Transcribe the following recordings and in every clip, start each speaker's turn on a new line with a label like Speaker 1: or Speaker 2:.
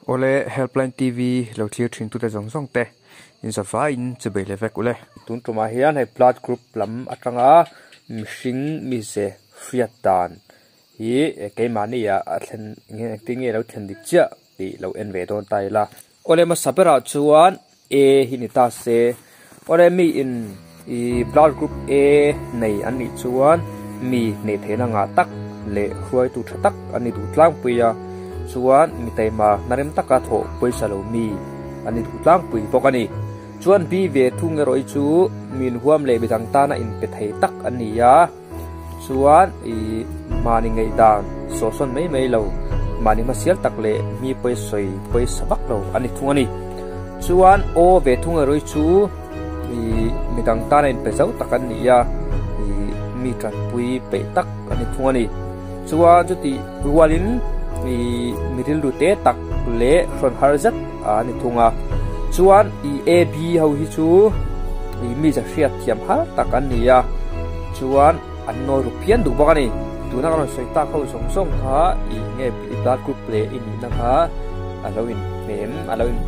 Speaker 1: Awle Helpline TV lo thlir thin tute zawng zawng te in zavaiin chubei leh vek ule. Tun tumah hian hei blood group lam atanga mihring mize hriat dan hi keimahni ah a thlen nge engtin nge lo thlen dik chiah tih lo en ve dawn ta ila. Awle hmasa berah chuan A hi ni ta se, awle mi in ih blood group A nei an nih chuan mi hneih theihna ngah tak leh hruaitu tha tak an ni duh tlangpui a, chuan mi taima hnarem taka thawh pawisa lo mi an ni duh tlangpui bawk a ni. Chuan B ve thung erawh hi chu mi inhuam leh midang tana inpe thei tak an ni a. Chuan ih mahni ngaihdan sawhsawn mai mai lo, mahni hmasial tak leh mi pawisawi pawisa vak lo a ni thung a ni. Chuan aw ve thung erawh hi chu ih midang tana inpe zo tak an ni a, ih mi tanpui peih tak a ni thung a ni. Chuan chutih rualin ih mi rilru te tak leh hrawn har zet a ni thung a. Chuan ih A B ho hi chu ih mi zahriat thiam har tak an ni a, chuan an nawi ru phian duh bawk a ni. Tuna ka rawn sawi tak ho zawng zawng kha ih nge i blood group leh i nihna kha a lo inhmem a lo in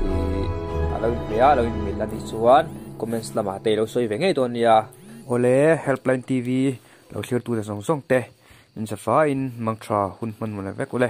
Speaker 1: ih a lo inhmeh a a lo inmil a nih chuan comments lamah te i lo sawi ve ngei dawn nia. Awle Helpline TV lo thlir tute zawng zawng te in zafaiin mangtha hun hman hmun vek ule.